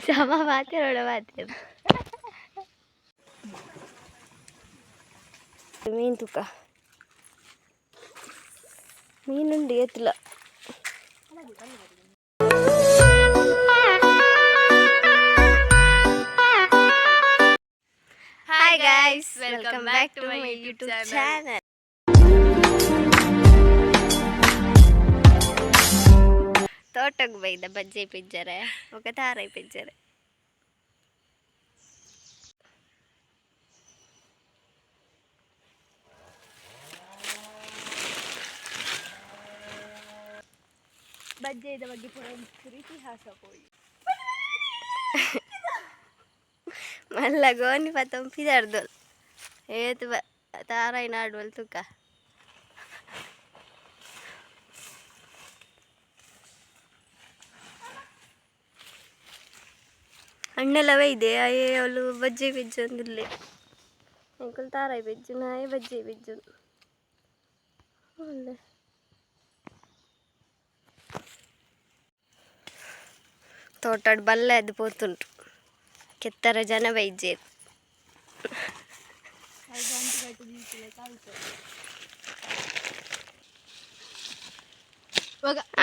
ಸಮ ಮಾತೆರೋಡ ಮಾತೆರ್ ಮೀನ್ ತೂಕ ಮೀನುಂಡು ಏತ್ಲ. Hi guys, welcome back to my YouTube channel. ತೋಟಕ್ಕೆ ಬೈದ ಬಜ್ಜೆ ಪಿಜ್ಜರೆ ఒక ತಾರೈ ಪಿಜ್ಜರೆ. ಬಜ್ಜೆದ ಬಗ್ಗೆ ಪೂರ ಇತಿಹಾಸ ಪೋಯಿ. ಮಲ್ಲ ಗೋನಿ ಪತ್ತೊಂದು ಪಿದಾರ್ದೊಲ್ ಏತ್ ಬ ತಾರಾಯಿ ನಾಡುವಲ್ ತುಕ. ಅಣ್ಣೆಲವೇ ಇದೆ ಅಯ್ಯೇ ಅವಳು ಬಜ್ಜೆ ಬೆಜ್ಜು ಅಂದಿಲ್ಲೆ ಅಂಕಲ್ ತಾರಾಯಿ ಬೆಜ್ಜು ನಾಯಿ ಬಜ್ಜೆ ಬೆಜ್ಜು ಒಳ್ಳೆ ತೋಟಡ್ ಬಲ್ಲೆ ಅದು ಪೋತುಂಟು ಕೆತ್ತರ ಜನ ಬೈಜೇರು.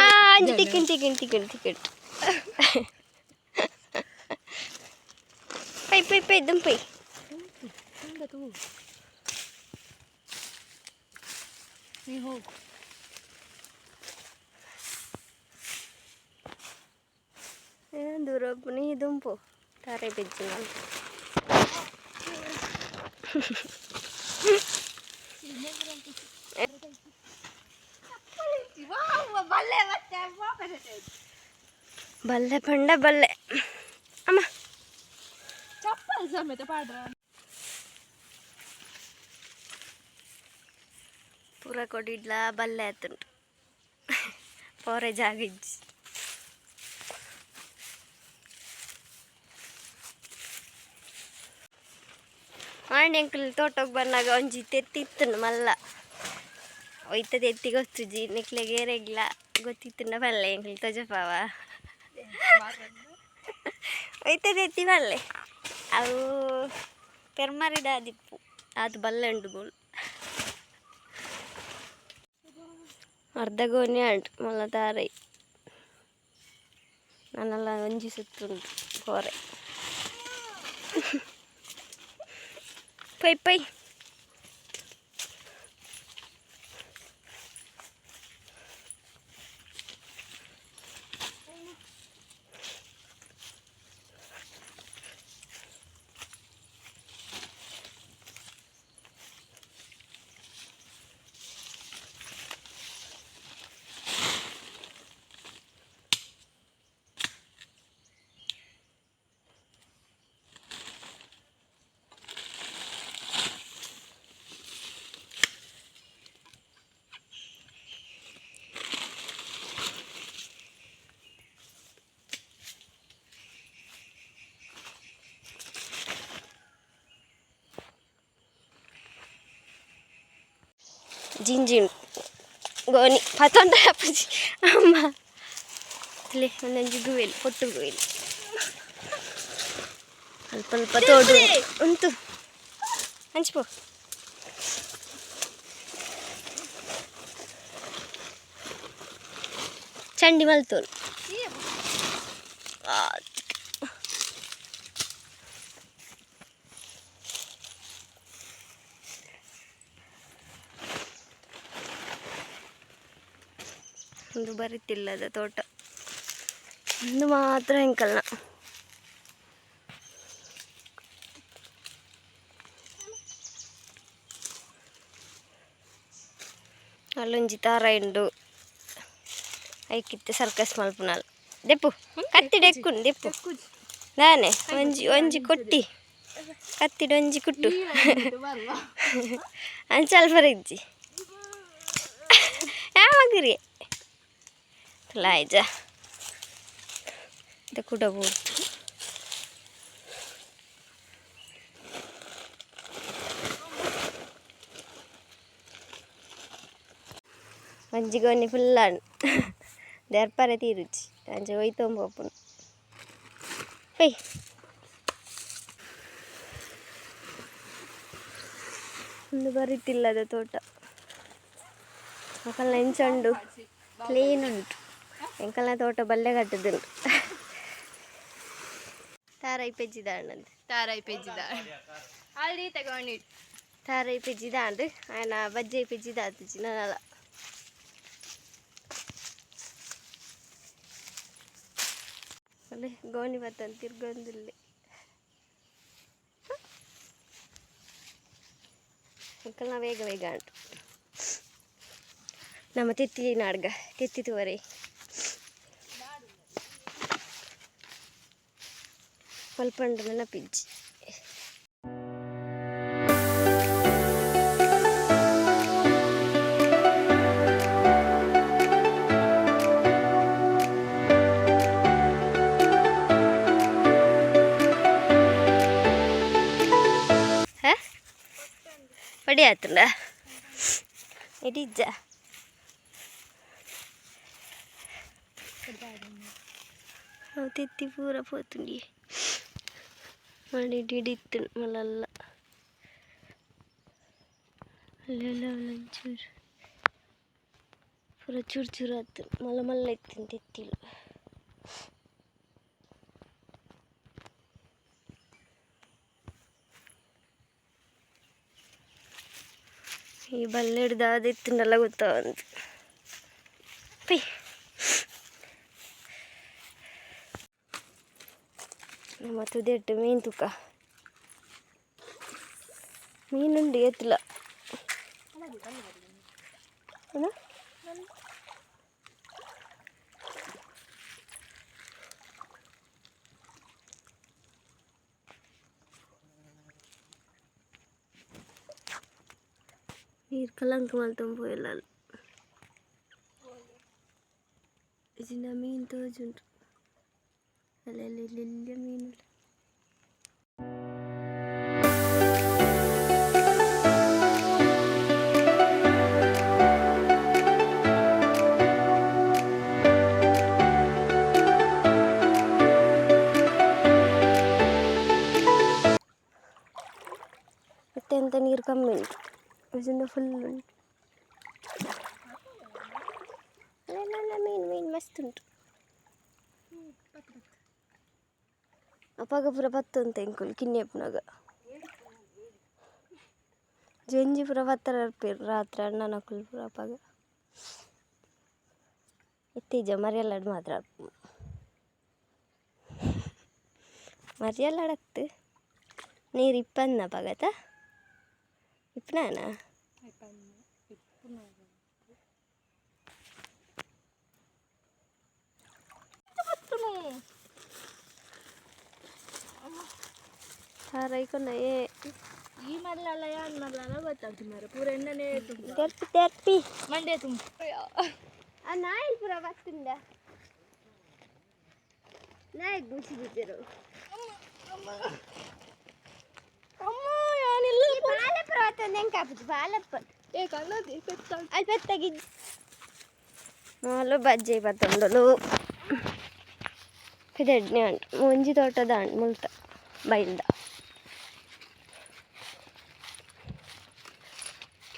ಆ ಅಂಜಿ ticket ticket ticket ticket pi pi pi ದುಂಪೈ. ನೀ ಹೋಗು. ದೂರ ನೀ ದುಂಪು ತಾರೆ ಬೆಜ್ಜು ನಾನು. ಬಲ್ಲೆ ಪಂಡ ಬಲ್ಲೆ ಅಮ್ಮ. ಚಪ್ಪಲ್ ಸಮೇತ ಪಾಡ್ರ. ಪೂರ ಕೊಡಿಡ್ಲ ಬಲ್ಲೆ ಆತುಂಟು ಪೋರೆ ಜಾಗ ಇಜ್ಜಿ. ಆಂಡ್ ಎಂಕುಲು ತೋಟಕ್ಕೆ ಬನ್ನಾಗ ಒಂಜಿ ತೆತ್ತಿತ್ತುಂಡು ಮಲ್ಲ ಒಯ್ತ ತೆತ್ತಿ ಗೊತ್ತುಜಿ ನಿಕ್ಲೆಗ್ ಏರೆಗ್ಲ ಗೊತ್ತಿತ್ತುಂಡ ಬಲ್ಲೆ ಎಂಕುಲು ತೊಜಪಾವ ಒಯ್ತ ತೆತ್ತಿ ಬಲ್ಲೆ ಅವು ಪೆರ್ಮರಿದ ದಿಪ್ಪು ಅದು ಬಲ್ಲೆ ಉಂಡು ಗೋಲು ಅರ್ಧ ಗೋಣಿ ಅಂಟು ಮಲ್ಲ ತಾರೈ ನನ್ನೆಲ್ಲ ಒಂಜಿ ಸುತ್ತುಂಟು ಪೋರೆ ಪೈ ಪೈ. ಜಿಂಜಿ ಗೋಣಿ ಪತ್ತೊಂಡ ಅಪ್ಪುಜಿ ಅಮ್ಮ ಅಲ್ಲಿ ಒಂದೊಂಜಿ ಗುವೆಲ್ ಪೊಟ್ಟು ಗುವೆಲ್ ಅಲ್ಪ ಅಲ್ಪ ತೋಡು ಉಂಟು ಹಂಚ್ಪೋ. ಚಂಡಿ ಮಲ್ತೋಲು. ಒಂದು ಬರಿತಿಲ್ಲದ ತೋಟ ಒಂದು ಮಾತ್ರ ಎಂಕಲ್ನ. ಅಲ್ಲೊಂಜಿ ತಾರ ಉಂಡು ಐಕಿತ್ತೆ ಸರ್ಕಸ್ ಮಲ್ಪುನಲ್ ದೆಪ್ಪು ಕತ್ತಿಡ್ ಎಕ್ಕುಂಡು ದೆಪ್ಪು ದಾನೆ ಒಂಜಿ ಒಂಜಿ ಕೊಟ್ಟಿ ಕತ್ತಿಡ್ ಒಂಜಿ ಕುಟ್ಟು ಅಂಚ ಅಲ್ಪ ಇಜ್ಜಿ ಯಾಮಗಿರಿ ಲಾಯ್ಜ ಇದು ಕೂಡ ಬೋರ್ತು ಒಂಜಿ ಗೋಣಿ ಫುಲ್ ಆಂಡ್ ದರ್ಪರೆ ತೀರುಜಿ ಅಂಚ ಒಯ್ತೊಂದು ಪೋಪುಂಡು. ಪೈ ಒಂದು ಬರಿತಿಲ್ಲದ ತೋಟ ಅಕಲ್ನ ಎಂಚ ಉಂಡು ಕ್ಲೀನ್ ಉಂಟು ಎಂಕಲ್ನ ತೋಟ ಬಲ್ಲೆ ಕಟ್ಟುದುಂಡು ತಾರೈ ಪೆಜ್ಜಿದಾಂಡ್. ತಾರಾಯಿ ಪೆಜ್ಜಿದ ಅಲ್ಲಿ ತಗೊಂಡು. ತಾರೈ ಪೆಜ್ಜಿದಾಂಡ್ ಆಯನ ಬಜ್ಜೈ ಪೆಜ್ಜಿದಾತಿಜಿ ನನಲ. ಅಲ್ಲೇ ಗೋಣಿ ಬತ್ತಂತ ತಿರ್ಗೊಂದಿಲ್ಲೆ. ಎಂಕಲ್ನ ಬೇಗ ಬೇಗ ಉಂಟು. ನಮ್ಮ ತೆತ್ತಿ ನಾಡ್ಗ ತೆತ್ತಿ ತೂವರೆ ಮಲ್ಪಂಡು ನೆನಪಿಜ್ಜಿ. ಹಾ ಪಡಿ ಆತುಂಡ ಇಡಿಜ್ಜ. ಅವು ತೆತ್ತಿ ಪೂರ ಪೋತುಂಡಿ ಮಾಡಿ ಇಡಿತ್ತು ಮಲ್ಲಲ್ಲ ಅಲ್ಲೆಲ್ಲ ಒಂಚೂರು ಪೂರ ಚೂರು ಚೂರು ಆತು ಮಲ್ಲ ಮಲ್ಲ ಇತ್ತು ತೆತ್ತಿಲು. ಈ ಬಲ್ಲೆಡ್ ದಾದ ಇತ್ತುಂಡಲ ಗೊತ್ತಾವಂದು ಪೈ. ನಮ್ಮ ತುದೆಟ್ಟು ಮೀನು ತೂಕ ಮೀನುಂಡು ಏತಿಲ್ಲ. ನೀರು ಕಲಂಕ ಮಲ್ತೊಂದು ಪೋಯಲ್ಲ ಇಜಿಂಡ ಮೀನು ತೋಜುಂಡು ಅಲ್ಲೆಲ್ಲ ಎಲ್ಯ ಮೀನು. ಮತ್ತೆ ಎಂತ ನೀರು ಕಮ್ಮಿ ಉಂಟು ಇಜಿಂಡ ಫುಲ್ ಉಂಟು. ಅಲ್ಲೆಲ್ಲ ಮೀನು ಮೀನು ಮಸ್ತ್ ಉಂಟು. ಅಪಗ ಪೂರ ಪತ್ತೊಂತ ಎಂಕುಲು ಕಿನ್ಯಪ್ಪನಾಗ ಜೊಂಜಿ ಪೂರ ಪತ್ತರ ಇರ್ಪೆರ್ ರಾತ್ರೆ ಅಣ್ಣನಕುಲು ಪೂರ ಅಪಗ. ಇತ್ತೀಜ ಮರಿಯಲ್ಲಾಡ್ ಮಾತ್ರ ಮರಿಯಲ್ಲಾಡತ್ತು ನೀರು ಇಪ್ಪಂದ ಅಪಗತ ಇಪ್ಪನಾನ. ತಾರೈಕೊನ್ನ ಏ. ಈ ಮರಲಲ್ಲ ಯಾನ್ ಮರಲಲ್ಲ ಗೊತ್ತಾಗ್ತದೆ ಮರ ಪೂರ ಎಣ್ಣನೆ ತುಂಬ. ತೆರ್ಪಿ ತೆರ್ಪಿ. ಮಂಡೆ ತುಂಬ. ಆ ನಾಯಿ ಪೂರ ಬತ್ತುಂಡ ನಾಯಿ ಗುಚ್ಚಿದಿದ್ದರು. ಅಮ್ಮ ಯಾನಿಲ್ಲ. ಬಾಲಪ್ಪ ಬತ್ತಂದು ಹೆಂಗೆ ಕಾಪುದು ಬಾಲಪ್ಪ. ಏ ಕಣ್ಣದಿ ಪೆತ್ತ. ಅಲ್ಲಿ ಪೆತ್ತಗಿ ನಾಲು ಬಜ್ಜೆ ಬತ್ತೊಂಡಲು ಪಿದೆಡ್ನೆ ಉಂಟು ಒಂಜಿ ತೋಟದ ಉಂಟು ಮುಲ್ತ ಬೈಲ್ದ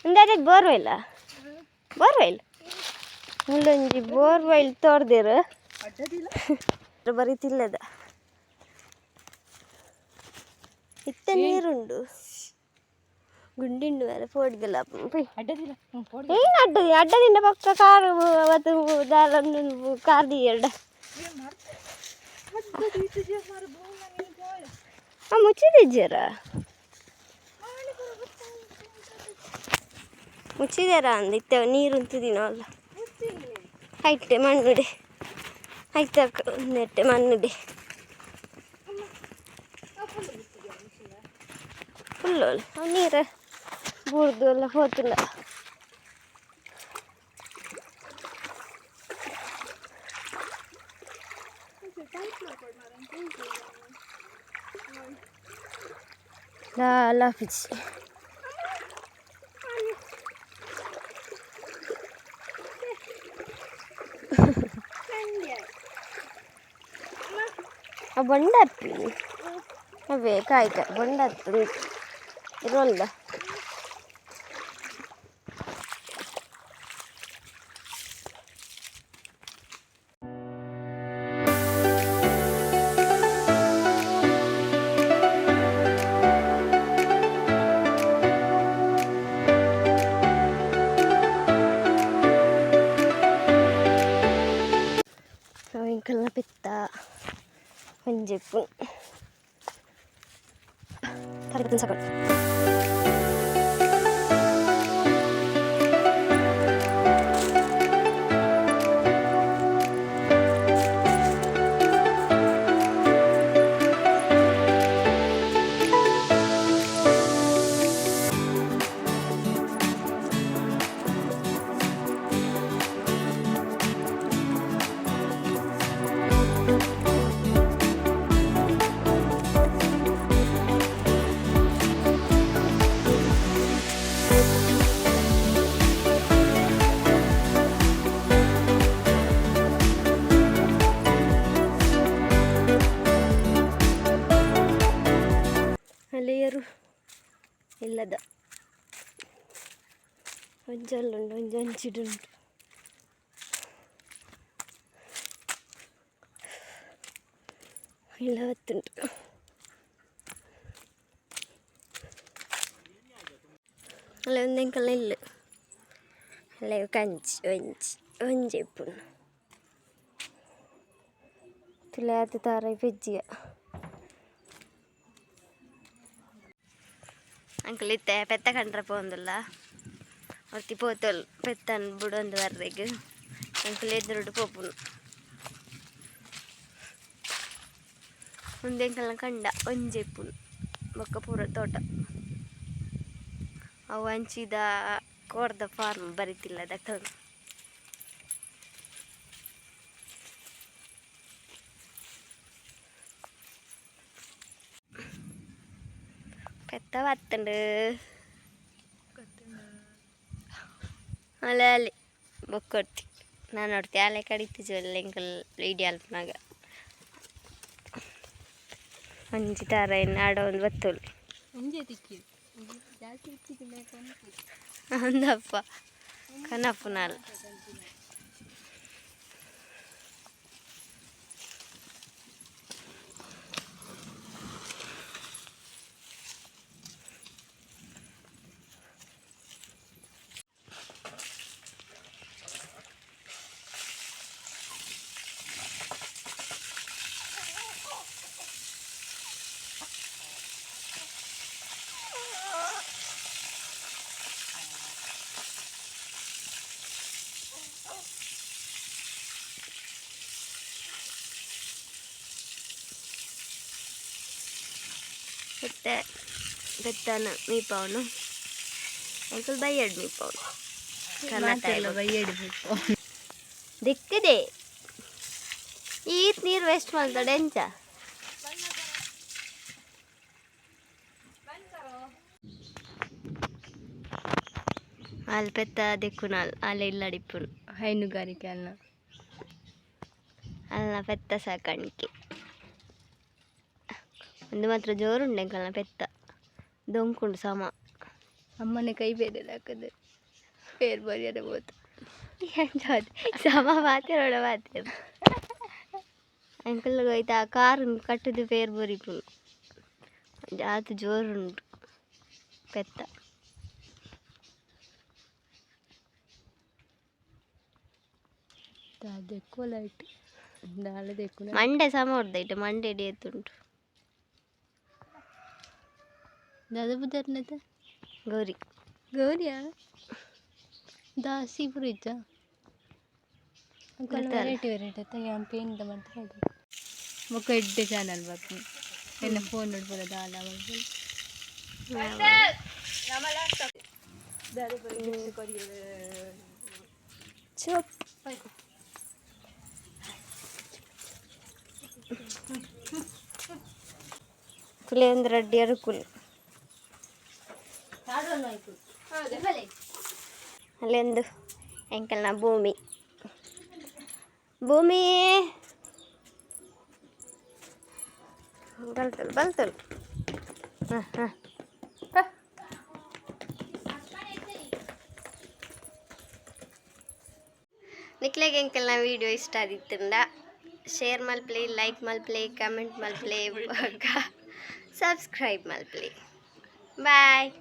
ಉಂದಾರೆ ಬೋರ್ವೆಲ್ಲ ಬೋರ್ವೆಲ್ ಮುಲ್ಲೊಂಜಿ ಬೋರ್ವೆಲ್ ತೋರ್ದಿರು. ಅಡ್ಡದಿಲ್ಲ. ಬರೀತಿಲ್ಲದ ಇತ್ತ ನೀರುಂಡು ಗುಂಡಿಂಡು ಬೇರೆ ಪೋಡ್ಗೆಲ್ಲ. ಅಡ್ಡದಿಲ್ಲ. ಏನು ಅಡ್ಡ ಅಡ್ಡದಿಂದ ಪಕ್ಕ ಕಾರು ಮತ್ತು ಕಾರ್ ಎರಡು ಆ ಮುಚ್ಚಿದಿದ್ದೀರ ಮುಚ್ಚಿದಾರ ಅಂದ ಇತ್ತೆ ನೀರು ಉಂತುದಿನೋ ಅಲ್ಲ ಐಟೆ ಮಣ್ಣುಡೆ ಐತ ನೆಟ್ಟೆ ಮಣ್ಣುಡೆ ಫುಲ್ಲು ನೀರು ಬೂರ್ದು ಎಲ್ಲ ಹೋತಿಲ್ಲ. ಲಾಲ ಪಿಚ್ಚಿ ಆ ಬೊಂಡ ಅಪ್ಪಿ ಅವೇ ಕಾಯ್ಕ ಬೊಂಡ ಹತ್ತು ಇರೋಲ್ಲ. ಎಂಕಲ್ನ ಪೆತ್ತ ಒಂಜೆಪ್ಪು ತರಗತಿ ಸಾಕು. ಅಲ್ಲಿಯರು ಇಲ್ಲದ ಒಂಜಲ್ಲುಂಡು, ಒಂಜಿ ಅಂಚಿಡುಂಡು. ಇಲ್ಲ ಹೊತ್ತುಂಟು. ಅಲ್ಲ, ಒಂದು ಎಂಕಲ್ನ ಇಲ್ಲ. ಅಲ್ಲ, ಕಂಚಿ ಒಂಜಿ ಒಂಜಿ ಇಪ್ಪುನು ತುಲೆ ತಾರ ಪೆಜ್ಜಿಯ. ಅಂಕಲ್ ಇತ್ತೆ ಪೆತ್ತ ಕಂಡ್ರ ಪೋಂದುಲ್ಲ. ಒರ್ತಿ ಪೋತೊಲ್ ಪೆತ್ತನ್ ಬುಡೊಂದು ಬರ್ರೆಗ್. ಎಂಕುಲು ಎದುರುಡು ಪೋಪುನು. ಉಂದು ಎಂಕಲ್ನ ಕಂಡ ಒಂಜಿ ಇಪ್ಪುನು, ಬೊಕ್ಕ ಪೂರ ತೋಟ. ಅವು ಅಂಚಿದ ಕೋರ್ದ ಫಾರ್ಮ್ ಬರಿತಿಲ್ಲ ದಕ್ಕಲ್. ಪೆತ್ತ ಬತ್ತುಂಡು. ಅಲೆ ಅಲ್ಲಿ ಬೊಕ್ಕೊರ್ತಿ ನಾನು ನೋಡ್ತಿ. ಅಲೆ ಕಡಿತಿಜಿ ಎಂಕಲ್ ವೀಡಿಯೋ ಅಲ್ಪನಾಗ. ಒಂಜಿ ತಾರ ಆಡ ಒಂದು ಬತ್ತೋಲು. ಒಂಜೇ ತಿಕ್ಕಿ ಜಾಸ್ತಿ ಇಚ್ಚಿಗೆ. ಅಂದಪ್ಪ ಕನಪುನಾಲ್. ಇತ್ತೆ ಪೆತ್ತನ ಮೀಪವನು ಎಂಕುಲು ಬೈಯಡ್ ಮೀಪವನು. ಬೈಯಡಿ. ದಿಕ್ಕದೆ ಈತ್ ನೀರು ವೇಸ್ಟ್ ಮಾಡ್ತಾಳೆ ಎಂಚ? ಅಲ್ಲಿ ಪೆತ್ತ ದಿಕ್ಕುನಾಲ್ ಅಲ್ಲ ಇಲ್ಲಡಿಪ್ಪುನು. ಹೈನುಗಾರಿಕೆ ಅಲ್ಲ. ಅಲ್ಲ, ಪೆತ್ತ ಸಾಕಾಣಿಕೆ. ಒಂದು ಮಾತ್ರ ಜೋರುಂಡು ಎಂಕಲ್ನ ಪೆತ್ತ, ದೊಂಕುಂಡು ಸಮ. ಅಮ್ಮನೆ ಕೈ ಬೇರೆ ಹಾಕದೆ ಪೇರ್ ಬರಿಯರೆ ಬೋತು. ಎಂಚ ಸಮ ಪಾತೆರೊಡ ಪಾತೆರ. ಅಂಕಲ್ ಹೋಯ್ತಾ ಕಾರ್ ಕಟ್ಟುದು ಪೇರ್ ಬರಿಪುನು. ಆತು ಜೋರುಂಟು ಪೆತ್ತ. ದೆಕ್ಕೋ ಲೈಟ್ ದಾಲ ದೆಕ್ಕುನ. ಮಂಡೆ ಸಮ ಹೊಡ್ದೈಟು ಮಂಡೆ ಹಿಡಿಯತ್ತುಂಟು. ದಾದ ಬುದರ್ನದ? ಗೌರಿ. ಗೌರಿಯಾ ದಾಸಿ ಪುರ ಇಜ್ಜಾ? ಗೊತ್ತಲ್ಲ. ವೆರೈಟಿ ವೆರೈಟಿ ಅತ್ತ. ಯಾನ್ ಪೇಂಟ್ ಮಾಡ್ತಾ ಬೊಕ್ಕ ಎಡ್ಡೆ ಚಾನಲ್ ಬರ್ಪುಂಡು. ಎನ್ನ ಫೋನ್ ನೋಡ್ಬೋದ ದಾಲ ಮಲ್ಪೊಲಿ. ಚೋಪ್ ಕುಲೇಂದ್ರ ರೆಡ್ಡಿ ಅರುಕುಲ್. ಅಲ್ಲೆಂದು ಎಂಕಲ್ನ ಭೂಮಿ ಭೂಮಿ. ಬಲ್ತಲ್ ಬಲ್ತಲ್. ಹಾಂ ಹಾಂ. ನಿಕ್ಲೆಗ್ ಎಂಕಲ್ನ ವೀಡಿಯೋ ಇಷ್ಟ ಆದಿತ್ತುಂಡ ಶೇರ್ ಮಲ್ಪಲೆ, ಲೈಕ್ ಮಲ್ಪಲೆ, ಕಮೆಂಟ್ ಮಲ್ಪಲೆ, ಬೊಕ್ಕ ಸಬ್ಸ್ಕ್ರೈಬ್ ಮಲ್ಪಲೆ. ಬಾಯ್.